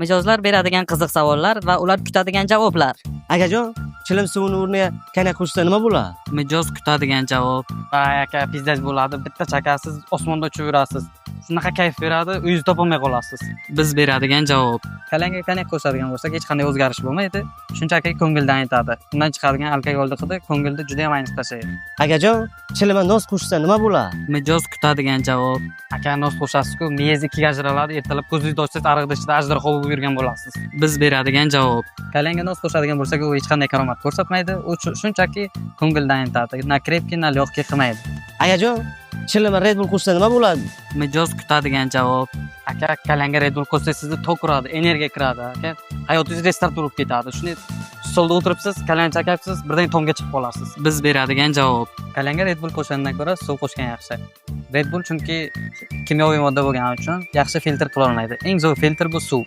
Mijozlar beradigan qiziq savollar va ular kutadigan javoblar. Akajon, chilim suvini o'rniga konyak qo'shsa nima bo'ladi? Mijoz kutadigan javob. Voy aka, пиздец bo'ladi. Bitta chakasiz, osmonda uchib yurasiz. Shunaqa kayf beradi, uyingizni topolmay qolasiz. Biz beradigan javob. Kalyanga konyak qo'shadigan bo'lsak, hech qanday o'zgarish bo'lmaydi. Shunchaki ko'ngildan aytadi. Undan chiqadigan alkogolni hidi ko'ngilni juda ham aynitib tashlaydi. Akajon, chilima nos qo'shsa nima bo'ladi? Mijoz kutadigan javob. Aka, nos qo'shasiz-ku, miyangiz ikkiga ajraladi. Ertalab ko'zingizni ochsangiz, ariqda ichida ajdarho bo'lib yurgan bo'lasiz. Biz beradigan javob. Kalyanga nos qo'shadigan bo'lsak, u hech qanday karomat ko'rsatmaydi. U shunchaki ko'ngildan aytadi. На крепкий, на легкий qilmaydi. Akajon, chilima Red Bull qo'shsa nima bo'ladi? Mijoz kutadigan javob. Aka, kalyanga Red Bull qo'shsangiz, sizni tok uradi, energiya kiradi, aka. Hayotingiz restart urib ketadi. Shunday stolda o'tiribsiz, kalyan chakapsiz, birdan tomga chiqib qolasiz. Biz beradigan javob. Kalyanga Red Bull qo'shgandan ko'ra suv qo'shgan yaxshi. Red Bull chunki kimyoviy modda bo'lgani uchun yaxshi filtr qila olmaydi. Eng zo'r filtr bu suv.